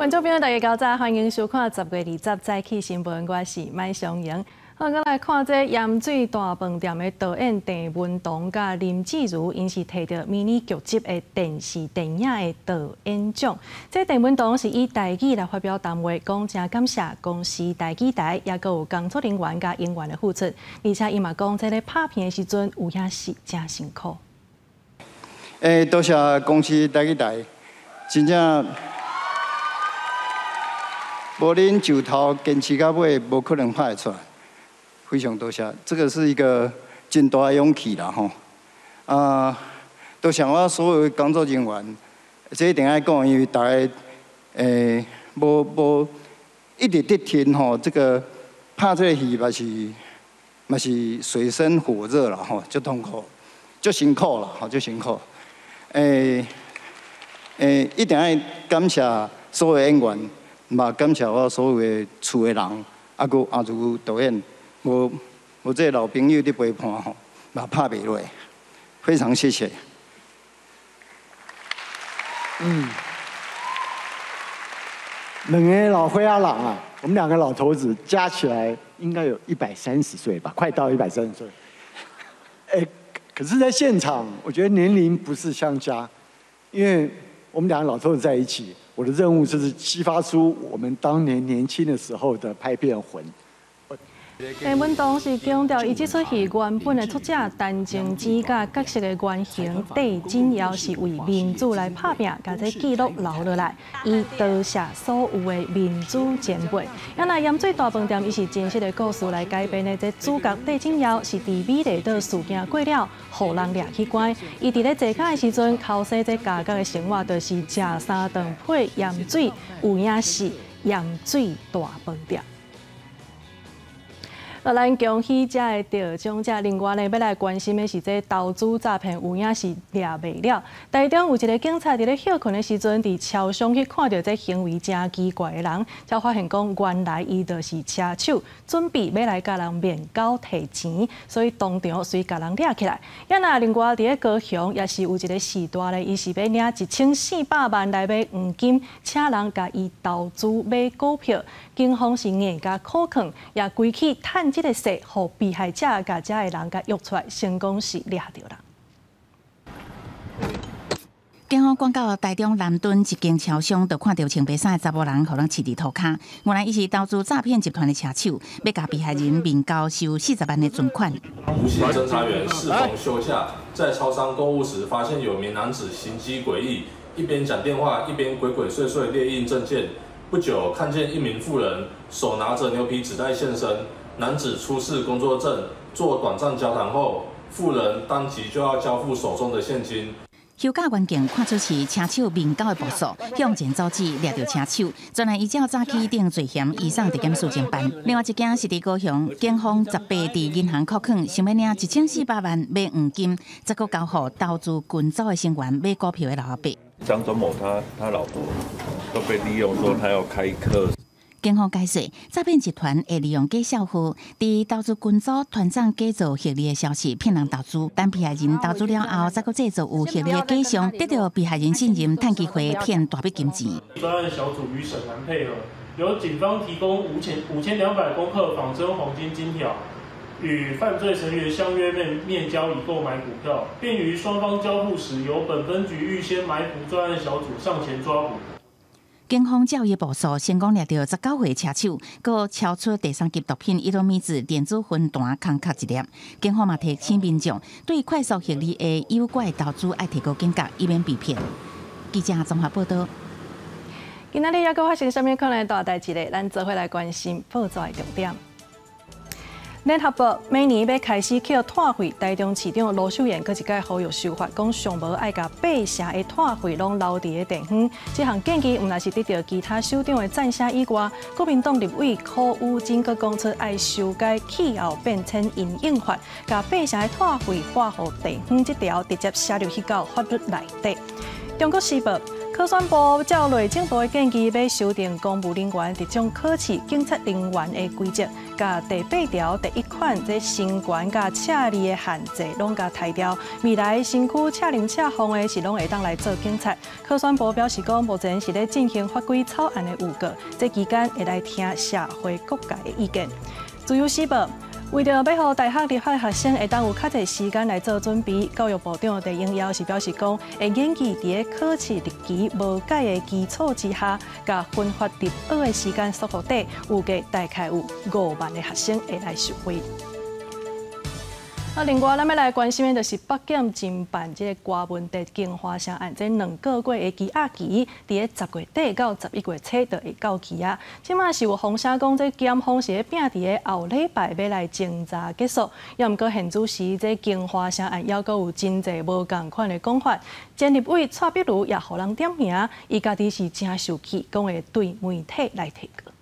觀眾朋友，大家較早，歡迎收看10月20早起新聞，我是麥尚瑩。好，閣來看這鹽水大飯店的導演鄭文堂佮林志儒，𪜶是提著迷你劇集的電視電影的導演獎。這鄭文堂是以台語來發表談話，講誠感謝公視台語台，抑閣有工作人員佮演員的付出，而且伊嘛講，這咧拍片的時陣有影是誠辛苦。欸，多謝公視台語台，真正無恁由頭堅持到尾，無可能拍會出來。非常多謝，這個是一個真大的勇氣啦吼。啊，多謝我所有的工作人員，這一定愛講，因為大家無無一直佇聽吼，這個拍這個戲嘛是嘛是水深火熱啦吼，足痛苦，足辛苦啦吼，足辛苦。欸欸，一定愛感謝所有演員，嘛感謝我所有的厝的人，啊，閣阿如導演。無無這個老朋友佇陪伴吼，嘛拍袂落，非常謝謝。嗯，兩个老歲仔人啊，我們兩個老頭子加起來應該有130歲吧，快到130歲。哎，可是，在現場，我覺得年齡不是相加，因為我們兩個老頭子在一起，我的任務就是激發出我們當年年輕的時候的拍片魂。鄭文堂是強調，伊這齣戲原本的作者陳靜之佮角色的原型戴錦堯是為民主來拍拚，共這記錄留落來，伊多謝所有的民主前輩。啊，若鹽水大飯店，伊是真實的故事來改編的，這主角戴錦堯是佇美麗島事件過了，予人掠去關。伊佇咧坐監的時陣，剾洗這家己的生活，就是食三頓配鹽水，有影是鹽水大飯店。咱恭喜遮的得獎者，另外呢，欲來關心的是這投資詐騙有影是掠袂了。台中有一个警察佇咧歇睏的時陣，佇超商去看著這行為誠奇怪的人，才發現講原來伊就是車手，準備欲來共人面交提錢，所以當場隨共人掠起來。啊若另外佇咧高雄也是有一个序大咧，伊是欲領1400萬來買黃金，請人共伊投資買股票，警方是硬共苦勸，也規氣趁這个勢，予被害者共遮的人共約出來，成功是掠著啦。警方趕到台中南屯一間超商，就看著穿白衫的查某人，予人飼佇塗跤。原來伊是投資詐騙集團的車手，欲共被害人面交收40萬的存款。吳姓偵查員適逢休假，在超商購物時，發現有名男子行跡詭異，一邊講電話，一邊鬼鬼祟祟列印證件。不久，看見一名婦人手拿著牛皮紙袋現身，男子出示工作證，做短暫交談後，婦人當即就要交付手中的現金。休假員警看出是車手面交的步數，向前阻止掠著車手，原來伊照早起頂罪嫌移送地檢署偵辦。另外一件是佇高雄，警方18佇銀行庫囥，想欲領1400萬買黃金，再閣交予投資群組的成員買股票的老阿伯。張忠謀他老婆都被利用，說他要開課。警方解釋，詐騙集團會利用假賬號，佇投資群組傳送假造獲利的消息，騙人投資。等被害人投資了後，再閣製造有獲利的假象，得著被害人信任，趁機會騙大筆金錢。專案小組與省南配合，由警方提供5200公克仿真黃金金條，與犯罪成員相約面面交以購買股票，並於雙方交付時，由本分局預先埋伏專案小組上前抓捕。警方照伊步數，成功掠著19歲車手，閣抄出第三級毒品伊洛米子電子分彈空殼一粒。警方嘛提醒民眾，對快速獲利的誘拐投資愛提高警覺，以免被騙。記者綜合報導。今仔日猶閣發生啥物款的大代誌咧？咱做伙來關心報紙的重點。聯合報明年欲開始扣碳費，台中市長盧秀燕閣一擺呼籲修法，講上無愛共八成的碳費攏留佇咧地方。這項建議毋但是得著其他首長的讚聲以外，國民黨立委柯宇禎閣講出愛修改氣候變遷因應法，共八成的碳費劃予地方這條直接寫入去到法律內底。中國時報。考选部照内政部的建议，欲修订公务人员特种考试警察人员的规则，共第八条第一款这身悬佮尺字的限制攏共刣掉。未来身躯尺零尺方的是攏会当来做警察。考选部表示讲，目前是咧进行法规草案的预告，这期间会来听社会各界的意见。自由时报。为著欲予大学入学学生会当有較濟時間來做準備，教育部長徐英堯是表示講，會研議佇咧考試日期無改的基礎之下，共分發入學的時間縮予短，預計大概有5萬个學生會來受惠。啊，另外，咱欲來關心的就是北檢偵辦這个柯文哲京華城案，這2個月的羈押期，佇咧10月底到11月初就會到期啊。這馬是有風聲講，這檢方是咧拚佇咧後禮拜欲來偵查結束。也毋過現此時，這京華城案猶閣有真濟無仝款的講法。前立委蔡壁如也予人點名，伊家己是誠受氣，講會對媒體來提告。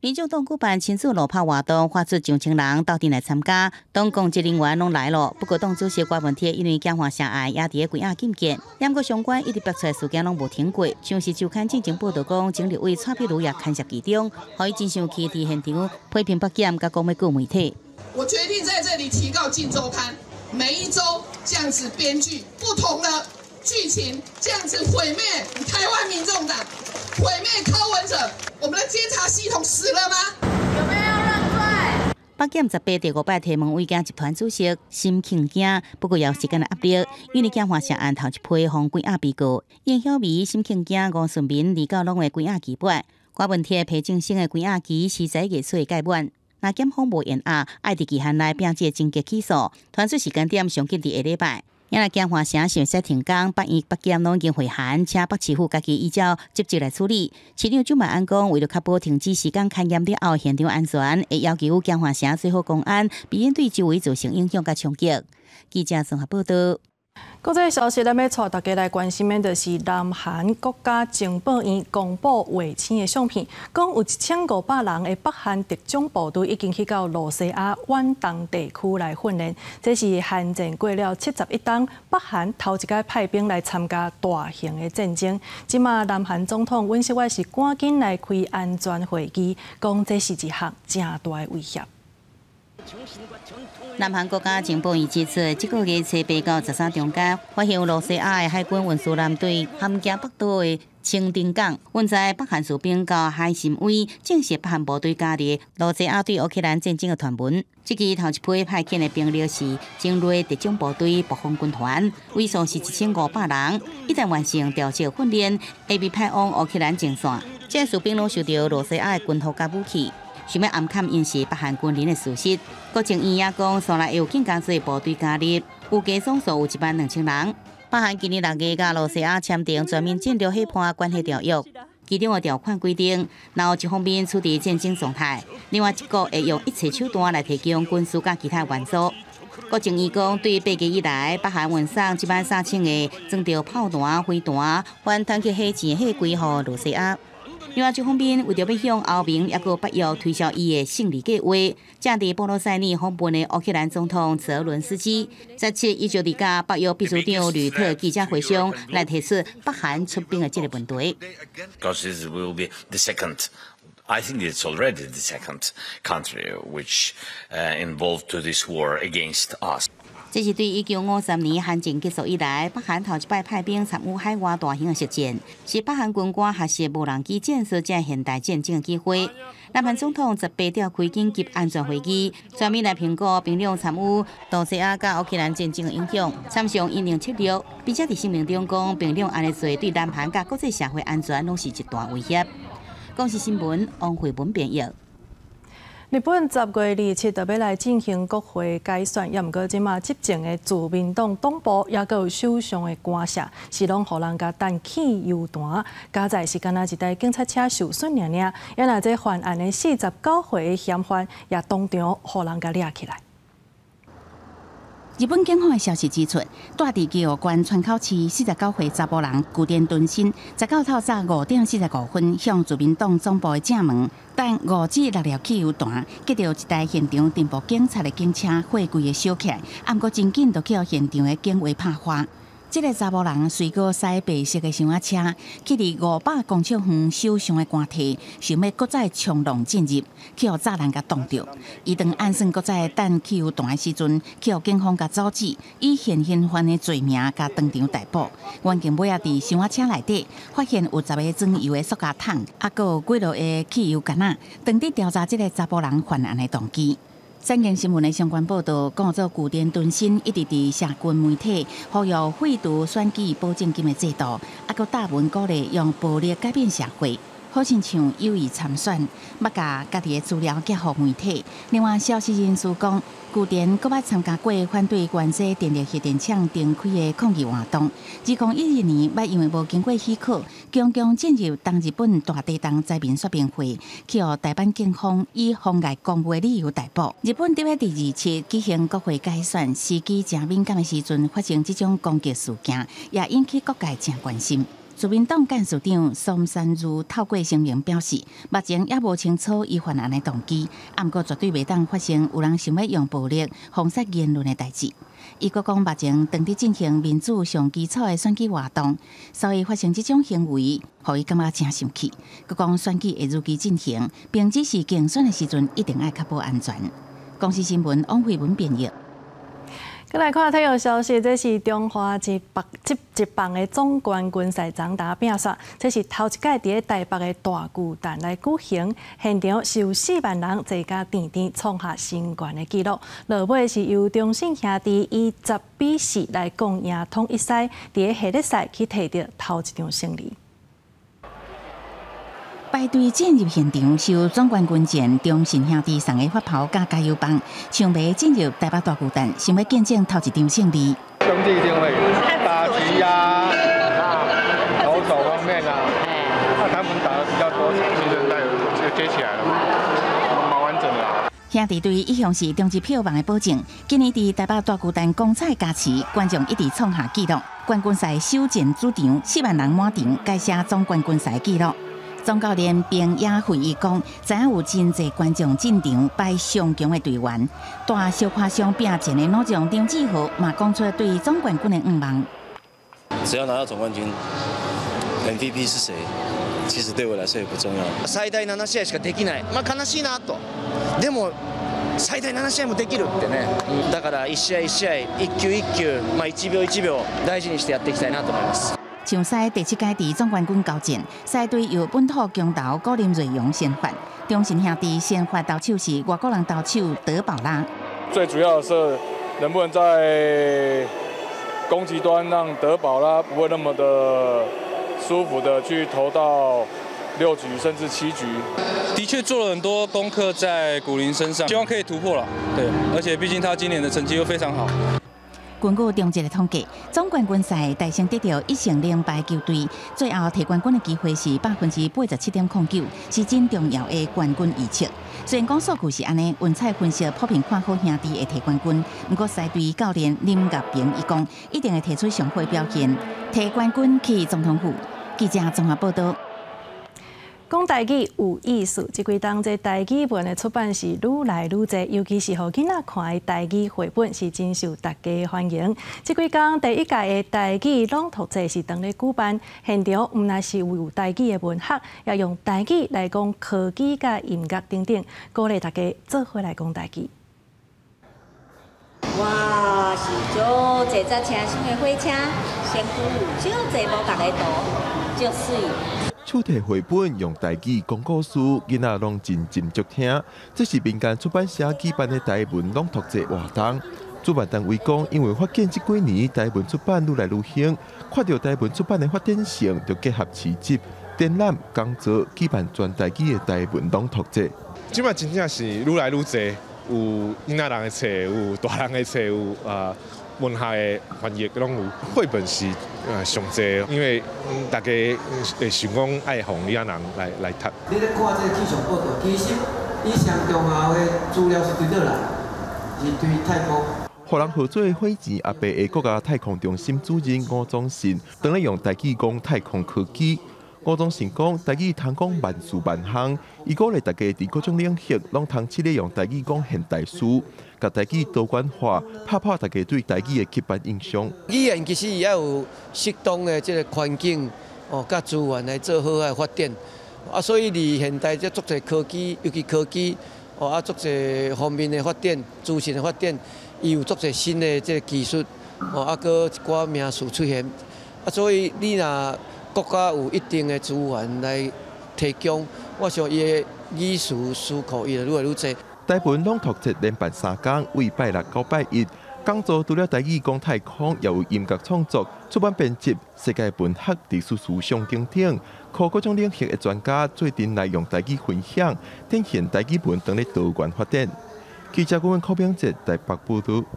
民眾黨舉辦親子路跑活動，發出上千人鬥陣來參加，黨公職人員攏來了。不過黨主席柯文哲因為京華城案也佇咧櫃仔禁見，毋過相關一直爆出來事件攏無停過。像是週刊進前報道講，前立委蔡壁如也牽涉其中，予伊真生氣，佇現場批評北檢，佮講欲告媒體。我決定在這裡提告《鏡週刊》，每一週這樣子編劇不同的劇情，這樣子毀滅台灣民眾黨，毀滅柯文哲。我們的監察系統死了嗎？有沒有要認罪？北檢18第五擺提問偉京集團主席沈慶京，不過也有時間的壓力，因為京華城案頭一批予關押被告，應曉薇、沈慶京、吳順民二到攏會關押期滿，柯文哲、裴正生的關押期是11月初屆滿。若檢方無延押，愛佇期限內摒這個偵結起訴，傳出時間點上緊佇下禮拜。也若京華城是會使停工，北院北檢攏已經回函，請北市府家己依照職責來處理。市長蔣萬安講，為了確保停止時間勘驗了後現場安全，會要求京華城做好公安，避免對周圍造成影響佮衝擊。記者綜合報道。國際消息，咱欲帶大家來關心的，就是南韓國家情報院公布衛星的相片，講有1500人的北韓特種部隊已經去到露西亞遠東地區來訓練。這是韓戰過了71冬，北韓頭一擺派兵來參加大型的戰爭。這馬南韓總統尹錫悅是趕緊來開安全會議，講這是一項誠大的威脅。南韓國家情報院指出，這個月初八到13中間，發現露西亞的海軍運輸艦隊銜行北島的清鎮港，運載北韓士兵到海參崴，證實北韓部隊加入露西亞對烏克蘭戰爭的傳聞。這支頭一批派遣的兵力是精銳特種部隊暴風軍團，為數是1500人。一旦完成調整訓練，會被派往烏克蘭前線。這士兵攏受著露西亞的軍服佮武器。想欲暗崁𪜶是北韓軍人的事實。國情院也講，煞來會有更加濟部隊加入，預計總數有12000人。北韓今年6月佮露西亞簽訂全面戰略夥伴關係條約，其中的條款規定，若有一方面處佇戰爭狀態，另外一國會用一切手段來提供軍事佮其他援助。國情院講，對8月以來，北韓運送13000個裝著炮彈、飛彈、反坦克火箭的貨櫃予露西亞。另外一方面，為著欲向歐盟抑閣北約推銷伊的勝利計畫，正佇布魯塞爾訪問的烏克蘭總統澤倫斯基，17伊就佇佮北約秘書長呂特記者會上來提出北韓出兵的這个問題。 Because it will be the second, I think it's already the second country which involved to this war against us. 這是對1953年韓戰結束以來，北韓頭一擺派兵參與海外大型的實戰，是北韓軍官學習無人機戰術這現代戰爭的機會。南韓總統18召開緊急安全會議，全面來評估兵力參與露西亞佮烏克蘭戰爭的影響，參詳因應策略，並且佇聲明中講，兵力按呢做對南韓佮國際社會安全攏是一大威脅。公視新聞王慧文編譯。日本10月27就欲來進行國會改選，也毋過這馬執政的自民黨黨部猶閣有首相的官舍，是攏予人共彈汽油彈，佳哉是干焦一台警察車受損爾爾，也若這犯案的49歲的嫌犯也當場予人共掠起來。日本警方的消息指出，蹛佇岐阜縣川口市49歲查埔人龜田敦信，19透早5點45分向自民黨總部的正門，彈5至6粒汽油彈，擊著一台現場偵報警察的警車貨櫃的燒起來，毋過真緊就去予現場的警衛拍花。這个查埔人隨閣駛白色的箱仔車，去佇500公尺遠手上的竿提，想欲閣再衝浪進入，去予柵欄共擋著。伊當按算閣再等汽油彈的時陣，去予警方共阻止，以現行犯的罪名共當場逮捕。員警尾仔佇箱仔車內底發現有10個裝油的塑膠桶，猶閣有幾落个汽油罐仔。當佇調查這个查埔人犯案的動機。產經新聞的相關報導，講做舊田敦新一直佇社群媒體呼籲廢除選舉保證金的制度，猶閣貼文鼓勵用暴力改變社會，好親像有意參選，捌共家己的資料寄予媒體。另外，消息人士講，舊田閣捌參加過反對關西電力核電廠重開的抗議活動。2012年，捌因為無經過許可，強強進入東日本大地震災民說明會，去予大阪警方以妨礙公務的理由逮捕。日本佇咧佇27舉行國會改選，時機誠敏感的時陣，發生這種攻擊事件，也引起各界誠關心。自民黨幹事長松山如透過聲明表示，目前猶無清楚伊犯案的動機，毋過絕對袂當發生有人想欲用暴力封殺言論的代誌。伊閣講，目前當佇進行民主上基礎的選舉活動，所以發生這種行為，予伊感覺誠生氣。閣講選舉會如期進行，並只是競選的時陣一定愛確保安全。公視新聞王慧文編譯。閣來看體育消息，這是中華職棒職職棒的總冠軍賽昨昏拼煞，這是頭一擺佇咧台北的大巨蛋來舉行，現場是有4萬人坐甲甜甜，創下新懸的紀錄。落尾是由中信兄弟以10比4來攻贏統一獅，佇咧系列賽去提著頭一場勝利。排隊進入現場，受總冠軍戰中信兄弟送的法袍佮加油棒，唱迷進入台北大巨蛋，想欲見證頭一場勝利。兄弟一定會打擊啊，投手方面啊，他們打得比較多，新生代有接起來了，蠻完整的啊。兄弟隊一向是中職票房的保證，今年佇台北大巨蛋光彩加持，觀眾一直創下紀錄。冠軍賽首戰主場4萬人滿場，改寫總冠軍賽紀錄。總教練平野會議講，知影有真濟觀眾進場擺上強的隊員，大小誇相拼戰的老將張志豪嘛講出對總冠軍的願望。只要拿到總冠軍，MVP 是誰，其實對我來說也不重要。最大7試合しかできない、まあ悲しいなと。でも最大7試合もできるってね。だから一試合一試合、一球一球、まあ一秒一秒大事にしてやっていきたいなと思います。象獅第七屆佇總冠軍交戰，獅隊由本土強投古林睿煬先發，中信兄弟先發投手是外國人投手德保拉。最主要的是能不能在攻擊端讓德保拉不會那麼的舒服的去投到6局甚至7局。的確做了很多功課在古林身上，希望可以突破了。對，而且畢竟他今年的成績又非常好。根據中職的統計，總冠軍賽大勝得著1勝0敗球隊，最後提冠軍的機會是87.09%，是真重要的冠軍預測。雖然講數據是按呢，運彩分析普遍看好兄弟會提冠軍，毋過獅隊教練林岳平伊講，一定會提出上好的表現，提冠軍去總統府。記者綜合報道。講台語有意思，這幾冬這台語文的出版是愈來愈濟，尤其是予囡仔看的台語繪本是真受大家歡迎。這幾工第一屆的台語朗讀節是當咧舉辦，現場毋但是有台語的文學，也用台語來講科技佮音樂等等，鼓勵大家做伙來講台語。哇，是足濟隻車廂的火車，身軀有足濟無仝的圖，足媠。手提繪本用台語講故事，囡仔攏真斟酌聽。這是民間出版社舉辦的台文朗讀節活動。主辦單位講，因為發現這幾年台文出版愈來愈興，看著台文出版的發展性，就結合市集、展覽、講座，舉辦全台語的台文朗讀節。這擺真正是愈來愈濟，有囡仔人的冊，有大人的冊，有啊文學的翻譯攏有。繪本是上濟，因為大家會想講愛予囡仔人來讀。你咧看這個氣象報道，其實伊上重要的資料是對佗來？是對太空。予人號做火箭阿伯的國家太空中心主任吳宗信，當咧用台語講太空科技。吴宗成講，台語通講萬事萬項，伊鼓勵大家佇各種領域攏通試咧用台語講現代詩，共台語多元化，拍破大家對台語的刻板印象。語言其實伊愛有適當的這个環境哦，佮資源來做好的發展。啊，所以佇現代這足濟科技，尤其科技哦，啊足濟方面的發展，資訊的發展，伊有足濟新的這个技術哦，啊，閣一寡名詞出現，啊，所以你若國家有一定的資源來提供，我想伊的語詞詞庫伊會愈來愈濟。台文朗讀節連辦三工，為拜六到拜一。講座除了台語講太空，也有音樂創作、出版編輯、世界文學、歷史思想等等，靠各種領域的專家做陣來用台語分享，展現台語文當咧多元發展。記者顧問柯炳哲台北報導。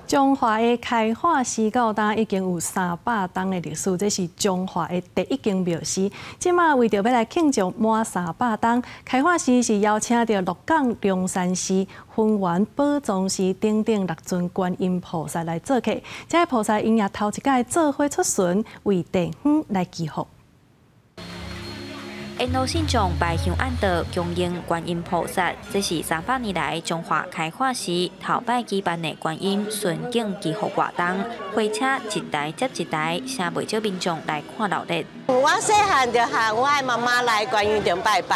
彰化的開化寺到今已經有300冬的歷史，這是彰化的第一間廟寺。這馬為著欲來慶祝滿300冬，開化寺是邀請著鹿港龍山寺、芬園寶藏寺等等六尊觀音菩薩來做客。這个菩薩𪜶也頭一擺做伙出巡，為地方來祈福。沿路信眾拜香按道，恭迎觀音菩薩。這是300年來彰化開化寺頭擺舉辦的觀音巡境祈福活動，火車一台接一台，誠袂少民眾來看鬧熱。我細漢就和我的媽媽來觀音殿拜拜，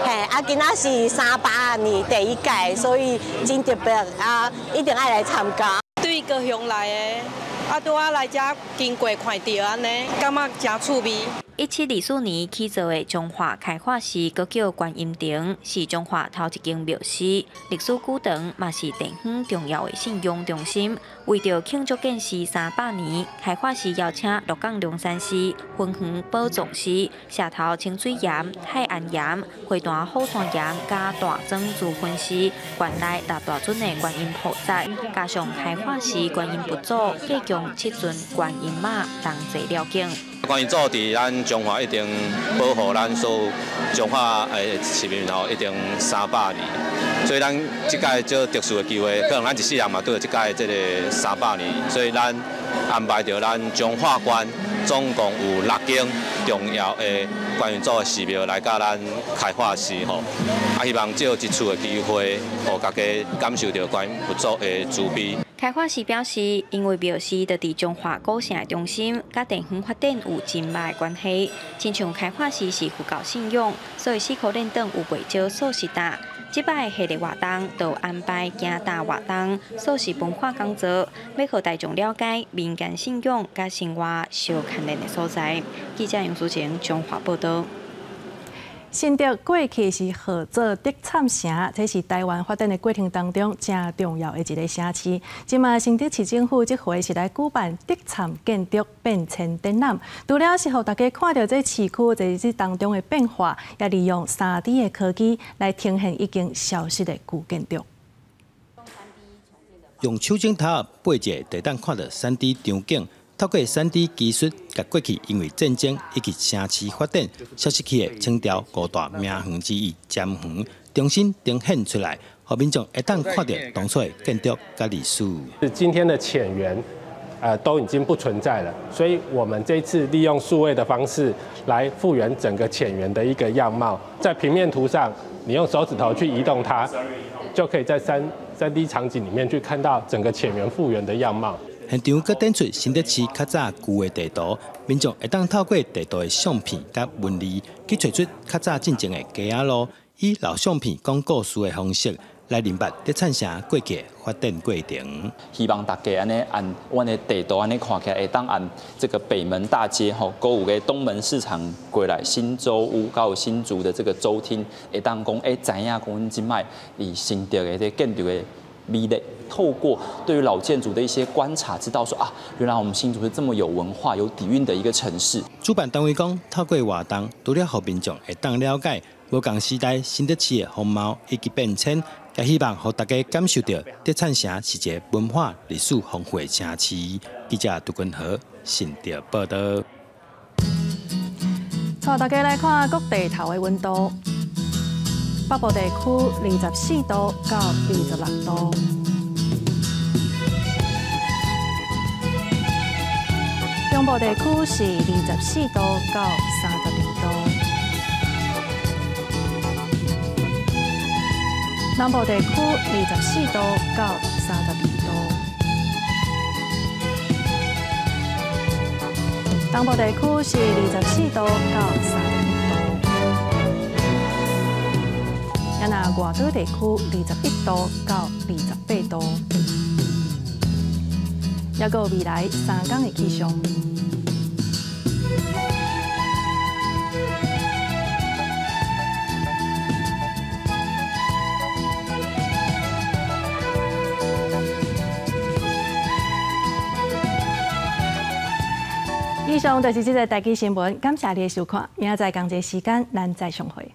嘿，啊，今仔是300年第一屆，所以真特別啊，一定愛來參加。對高雄來的，啊，拄仔來遮經過看著按呢，感覺誠趣味。1724年起造的彰化開化寺，閣叫觀音亭，是彰化頭一間廟寺，歷史久長，嘛是地方重要的信仰中心。為著慶祝建寺300年，開化寺邀請鹿港龍山寺、芬園寶藏寺、社頭清水岩、泰安岩、花壇虎山岩、佮大庄祖分寺，縣內六大尊的觀音菩薩，加上開化寺觀音佛祖，合共七尊觀音媽同齊繞境。觀音祖佇咱彰化一定保護咱所有彰化的市民吼，一定300年，所以咱這擺這特殊的機會，可能咱一世人嘛拄著這擺這个三百年，所以咱安排著咱彰化縣總共有六間重要的觀音祖的寺廟來佮咱開化寺吼，啊，希望藉這次的機會，予大家感受著觀音佛祖的慈悲。開化寺表示，因為廟寺就佇彰化古城的中心，佮地方發展有真密的關係。親像開化寺是佛教信仰，所以四箍練轉有袂少素食擔。這擺系列活動就安排行大活動、素食文化講座，欲予大眾了解民間信仰佮生活相牽連的所在。記者楊淑晴彰化報導。新竹過去是號做德產城，這是台灣發展的過程當中誠重要的一个城市。這馬新竹市政府這回是來舉辦德產建築變遷展覽，除了是予大家看著這市區在這當中的變化，也利用3D 的科技來呈現已經消失的舊建築。用手指頭撥一下，就會當看著3D 場景。透過3D 技術，共過去因為戰爭以及城市發展消失去的清朝五大名園之一瞻園，重新呈現出來，予民眾會當看著當初的建築佮歷史。是今天的淺園，都已經不存在了，所以我們這次利用數位的方式來復原整個淺園的一個樣貌，在平面圖上，你用手指頭去移動它，就可以在3D 場景裡面去看到整個淺園復原的樣貌。現場閣展出新竹市較早舊的地圖，民眾會當透過地圖的相片佮文字，去揣出較早進前的街仔路，以老相片講故事的方式來認捌德產城過去的發展過程。希望大家按呢按阮的地圖按呢看起來，會當按這個北門大街吼，閣有个東門市場過來新洲屋，閣有新竹的這個州廳，會當講知影講阮這擺佇新竹的這個建築的魅力。透過對於老建築的一些觀察，知道說啊，原來我們新竹是這麼有文化、有底蘊的一個城市。主辦單位講，透過活動，除了予民眾會當了解無仝時代新竹市的風貌以及變遷，也希望予大家感受著德產城是一個文化歷史豐富的城市。記者杜君和新竹報導。帶大家來看各地頭的溫度，北部地區24度到26度。中部地區是24度到30南部地区24度到32度。东部地区是24度到31度。啊，若外岛地区21度到28度。抑阁有未来3工的气象。以上就是這个台语新闻，感谢你的收看，明仔载仝一个时间，咱再相会。